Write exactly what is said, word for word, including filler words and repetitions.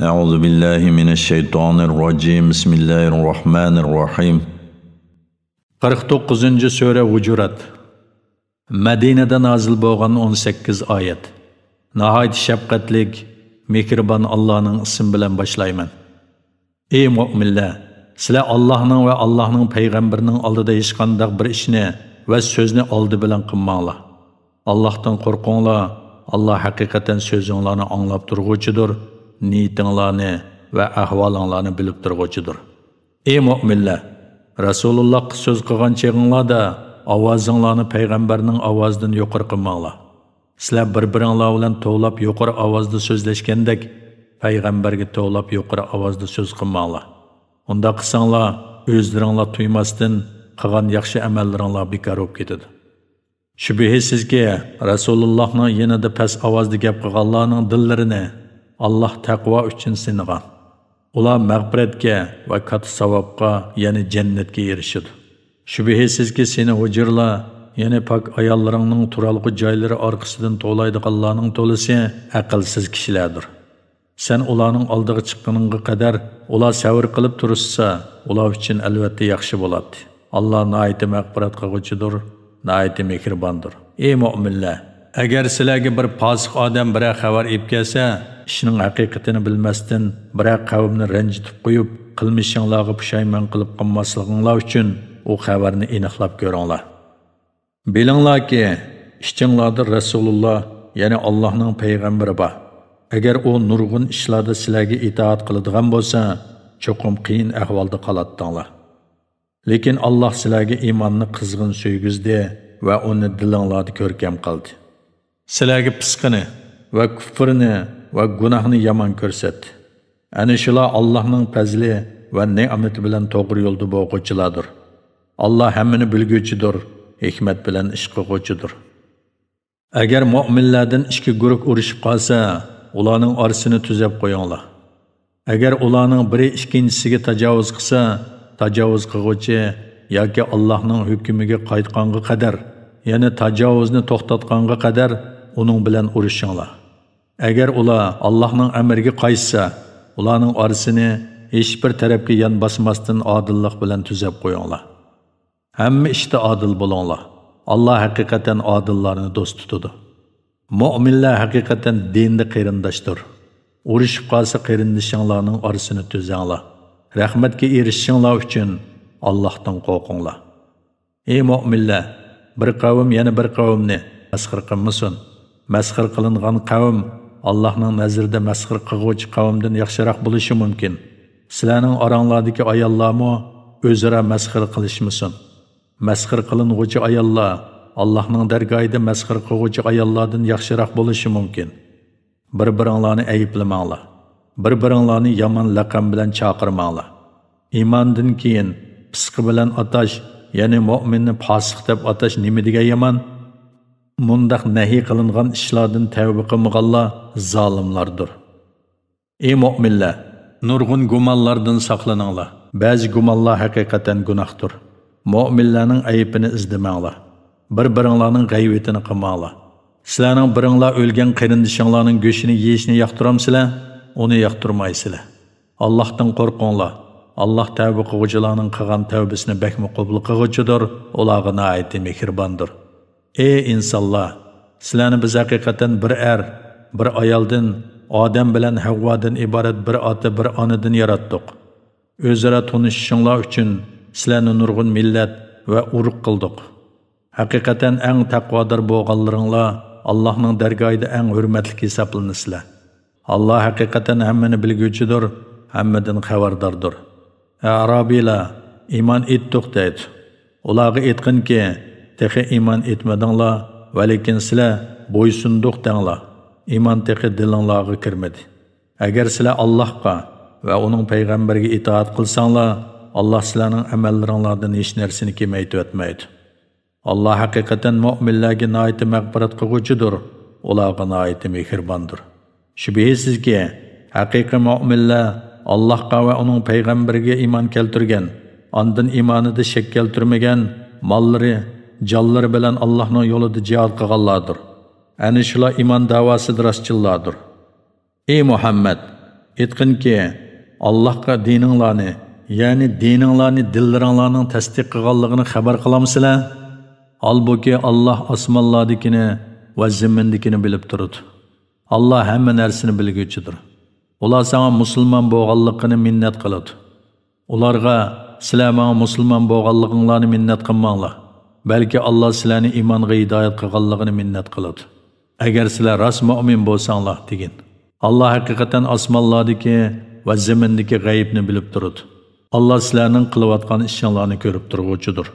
أعوذ بالله من الشيطان الرجيم. بسم الله الرحمن الرحيم. قىرىق توققۇزىنچى سۈرە ھۇجۇرات. مەدىنىدە نازىل بولغان ئون سەككىز ئايەت. ناھايىتى شەپقەتلىك، مېھرىبان ئاللانىڭ ئىسمى بىلەن باشلايمەن. ئى مۆمىنلەر! سىلەر ئاللاھنىڭ ۋە ئاللاھنىڭ پەيغەمبىرىنىڭ ئالدىدا ھېچقانداق بىر ئىشنى ۋە سۆزنى ئالدى بىلەن قىلماڭلار. ئاللاھتىن قورقۇڭلار، ئاللاھ ھەقىقەتەن سۆزۈڭلارنى ئاڭلاپ تۇرغۇچىدۇر، نىيىتىڭلارنى ۋە ئەھۋالىڭلارنى بىلىپ تۇرغۇچىدۇر. ئى مۆمىنلەر! رەسۇلۇللاھقا سۆز قىلغان چېغىڭلاردا ئاۋازىڭلارنى پەيغەمبەرنىڭ ئاۋازىدىن يۇقىرى قىلماڭلار. سىلەر بىر-بىرىڭلار بىلەن توۋلاپ يۇقىرى ئاۋازدا سۆزلەشكەندەك، پەيغەمبەرگە توۋلاپ يۇقىرى ئاۋازدا سۆز قىلماڭلار. ئۇنداق قىلساڭلار، ئۆزلىرىڭلار تۇيماستىن قىلغان ياخشى ئەمەللىرىڭلار بىكار بولۇپ كېتىدۇ. شۈبھىسىزكى، رەسۇلۇللاھنىڭ يېنىدا پەس ئاۋازدا گەپ قىلغانلارنىڭ دىللىرىنى ئاللاھ تەقۋا ئۈچۈن سىنىغان. ئۇلار مەغپىرەتكە ۋە كاتتا ساۋابقا، يەنى جەننەتكە ئېرىشىدۇ. شۈبھىسىزكى، سېنى ھۇجرىلار، يەنى پاك ئاياللىرىڭنىڭ تۇرالغۇ جايلىرى ئارقىسىدىن توۋلايدىغانلارنىڭ تولىسى ئەقىلسىز كىشىلەردۇر. سەن ئۇلارنىڭ ئالدىغا چىققىنىڭغا قەدەر ئۇلار سەۋر قىلىپ تۇرۇشسا، ئۇلار ئۈچۈن ئەلۋەتتە ياخشى بولاتتى. ئاللاھ ناھايىتى مەغپىرەت قىلغۇچىدۇر، ناھايىتى مېھرىباندۇر. ئى مۆمىنلەر! ئەگەر سىلەرگە بىر پاسىق ئادەم بىرەر خەۋەر ئېلىپ كەلسە، ئىشنىڭ ھەقىقىتىنى بىلمەستىن بىرەر قەۋمنى رەنجىتىپ قويۇپ، قىلمىشىڭلارغا پۇشايمان قىلىپ قالماسلىقىڭلار ئۈچۈن ئۇ خەۋەرنى ئېنىقلاپ كۆرۈڭلار. بىلىڭلاركى، ئىچىڭلاردا رەسۇلۇللاھ، يەنى ئاللاھنىڭ پەيغەمبىرى بار. ئەگەر ئۇ نۇرغۇن ئىشلاردا سىلەرگە ئىتائەت قىلىدىغان بولسا، چوقۇم قىيىن ئەھۋالدا قالاتتىڭلار. لېكىن ئاللاھ سىلەرگە ئىماننى قىزغىن سۆيگۈزدى ۋە ئۇنى دىلىڭلاردا كۆركەم قىلدى. سىلەرگە پىسقىنى ۋە كۇفرنى ۋە گۇناھنى يامان كۆرسەتتى. ئەنە شۇلار ئاللاھنىڭ پەزلى ۋە نېمىتى بىلەن توغرا يولدا بولغۇچىلاردۇر. ئاللاھ ھەممىنى بىلگۈچىدۇر، ھېكمەت بىلەن ئىش قىلغۇچىدۇر. ئەگەر مۆمىنلەردىن ئىككى گۇرۇھ ئۇرۇشۇپ قالسا، ئۇلارنىڭ ئارىسىنى تۈزەپ قويۇڭلار. ئەگەر ئۇلارنىڭ بىرى ئىككىنچىسىگە تاجاۋۇز قىلسا، تاجاۋۇز قىلغۇچى ياكى ئاللاھنىڭ ھۆكمىگە قايتقانغا قەدەر، يەنى تاجاۋۇزنى توختاتقانغا قەدەر ئۇنىڭ بىلەن ئۇرۇشۇڭلار. ئەگەر ئۇلار ئاللاھنىڭ ئەمرىگە قايتسا، ئۇلارنىڭ ئارىسىنى ھېچبىر تەرەپكە يان باسماستىن ئادىللىق بىلەن تۈزەپ قويۇڭلار. ھەممە ئىشتا ئادىل بولۇڭلار. ئاللاھ ھەقىقەتەن ئادىللارنى دوست تۇتىدۇ. مۆمىنلەر ھەقىقەتەن دىندا قېرىنداشتۇر. ئۇرۇشۇپ قالسا، قېرىندىشىڭلارنىڭ ئارىسىنى تۈزەڭلار. رەھمەتكە ئېرىشىشىڭلار ئۈچۈن ئاللاھتىن قورقۇڭلار. ئى مۆمىنلەر! بىر قەۋم يەنە بىر قەۋمنى مەسخىرە قىلمىسۇن. مەسخىرە قىلىنغان قەۋم ئاللاھنىڭ نەزىرىدە مەسخىرە قىلغۇچى قەۋمدىن ياخشىراق بولۇشى مۇمكىن. سىلەرنىڭ ئاراڭلاردىكى ئاياللارمۇ ئۆزئارا مەسخىرە قىلىشمىسۇن. مەسخىرە قىلىنغۇچى ئاياللار ئاللاھنىڭ دەرگاھىدا مەسخىرە قىلغۇچى ئاياللاردىن ياخشىراق بولۇشى مۇمكىن. بىر-بىرىڭلارنى ئەيىبلىمەڭلار. بىر-بىرىڭلارنى يامان لەقەم بىلەن چاقىرماڭلار. ئىماندىن كېيىن پىسقى بىلەن ئاتاش، يەنى مۆمىننى پاسىق دەپ ئاتاش نېمە دېگەن يامان؟ مۇنداق نەھى قىلىنغان ئىشلاردىن تەۋبە قىلمىغانلار زالىملاردۇر. ئى مۆمىنلەر! نۇرغۇن گۇمانلاردىن ساقلىنىڭلار. بەزى گۇمانلار ھەقىقەتەن گۇناھتۇر. مۆمىنلەرنىڭ ئەيىبىنى ئىزدىمەڭلار. بىر-بىرىڭلارنىڭ غەيۋىتىنى قىلماڭلار. سىلەرنىڭ بىرىڭلار ئۆلگەن قېرىندىشىڭلارنىڭ گۆشىنى يېيىشنى ياقتۇرامسىلەر؟ ئۇنى ياقتۇرمايسىلەر. ئاللاھتىن قورقۇڭلار. ئاللاھ تەۋبە قىلغۇچىلارنىڭ قىلغان تەۋبىسىنى بەكمۇ قوبۇل قىلغۇچىدۇر، ئۇلارغا ناھايىتى مېھرىباندۇر. ئى ئىنسانلار! سىلەرنى بىز ھەقىقەتەن بىر ئەر، بىر ئايالدىن، ئادەم بىلەن ھەۋۋادىن ئىبارەت بىر ئاتا، بىر ئانىدىن ياراتتۇق. ئۆزئارا تونۇشۇشۇڭلار ئۈچۈن سىلەرنى نۇرغۇن مىللەت ۋە ئۇرۇق قىلدۇق. ھەقىقەتەن ئەڭ تەقۋادار بولغانلىرىڭلار ئاللاھنىڭ دەرگاھىدا ئەڭ ھۆرمەتلىك ھېسابلىنىسىلەر. ئاللاھ ھەقىقەتەن ھەممىنى بىلگۈچىدۇر، ھەممىدىن خەۋەرداردۇر. ئەرابىيلار ئىمان ئېيتتۇق دەيدۇ. ئۇلارغا ئېيتقىنكى، تېخى ئىمان ئېيتمىدىڭلار، ۋەلىكىن سىلەر بويسۇندۇق دەڭلار. ئىمان تېخى دىلىڭلارغا كىرمىدى. ئەگەر سىلەر ئاللاھقا ۋە ئۇنىڭ پەيغەمبىرىگە ئىتائەت قىلساڭلار، ئاللاھ سىلەرنىڭ ئەمەللىرىڭلاردىن ھېچ نەرسىنى كېمەيتىۋەتمەيدۇ. ئاللاھ ھەقىقەتەن مۆمىنلەرگە ناھايىتى مەغپىرەت قىلغۇچىدۇر، ئۇلارغا ناھايىتى مېھرىباندۇر. شۈبھىسىزكى، ھەقىقىي مۆمىنلەر ئاللاھقا ۋە ئۇنىڭ پەيغەمبىرىگە ئىمان كەلتۈرگەن، ئاندىن ئىمانىدا شەك كەلتۈرمىگەن، ماللىرى، جانلىرى بىلەن ئاللاھنىڭ يولىدا جىھاد قىلغانلاردۇر. ئەنە شۇلار ئىمان دەۋاسىدا راستچىللاردۇر. ئى مۇھەممەد! ئېيتقىنكى، ئاللاھقا دىنىڭلارنى، يەنى دىنىڭلارنى دىللىرىڭلارنىڭ تەستىق قىلغانلىقىنى خەۋەر قىلامسىلەر؟ ھالبۇكى، ئاللاھ ئاسمانلاردىكىنى ۋە زېمىندىكىنى بىلىپ تۇرىدۇ. ئاللاھ ھەممە نەرسىنى بىلگۈچىدۇر. ئۇلار ساڭا مۇسۇلمان بولغانلىقىنى مىننەت قىلىدۇ. ئۇلارغا، سىلەر ماڭا مۇسۇلمان بولغانلىقىڭلارنى مىننەت قىلماڭلار، بەلكى ئاللاھ سىلەرنى ئىمانغا ھىدايەت قىلغانلىقىنى مىننەت قىلىدۇ. ئەگەر سىلەر راست مۆمىن بولساڭلار، دېگىن. ئاللاھ ھەقىقەتەن ئاسمانلاردىكى ۋە زېمىندىكى غەيىبنى بىلىپ تۇرىدۇ. ئاللاھ سىلەرنىڭ قىلىۋاتقان ئىشىڭلارنى كۆرۈپ تۇرغۇچىدۇر.